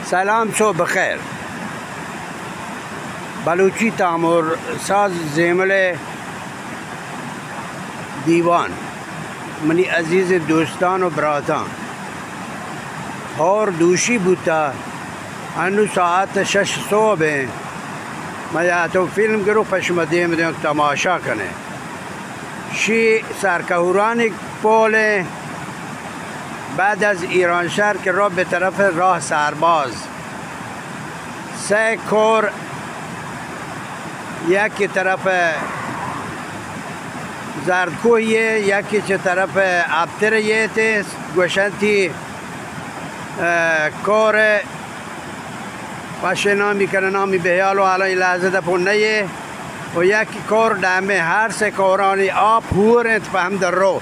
سلام، صبح بخیر. بلوچی تامر ساز زیمل ءِ دیوان، منی عزیز دوستان و براتان، ہور دوشی بوتا، انو ساعت شش صبح ایں. ما یا تو فلم گرو، پہ شما دیم دیاں، تماشا کنے. شی سرکہورانی پول ایں، بعد از ایرانشہر کہ رو بہ طرف راہ سرباز، سئے کور، یکے طرف زردکوہی ایں، یکے چہ طرف ابتر یے تے گوشنتی، اه، کور پشے نامی کنن، نامی بہیال و الان لحظہ دپو نئے. و یک کور ڈامے، ہر سئے کورانی آپ ہور انت پہ ہمد رو.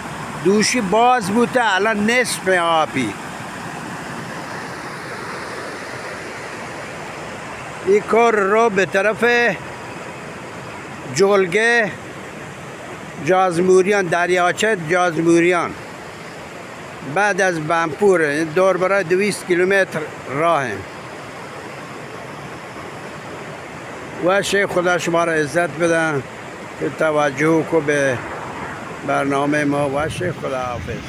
دوشی باز بوتا، الان نصف آپی. ای کور رو بہ طرف جولگہ جازموریان، دریاچہ جازموریان. بعد از بنپور، دور برای دویست کیلومتر راه ایں. وش، خدا شما را عزت بدن که توجه کو به برنامهٔ ما. وش، خدا حافظ.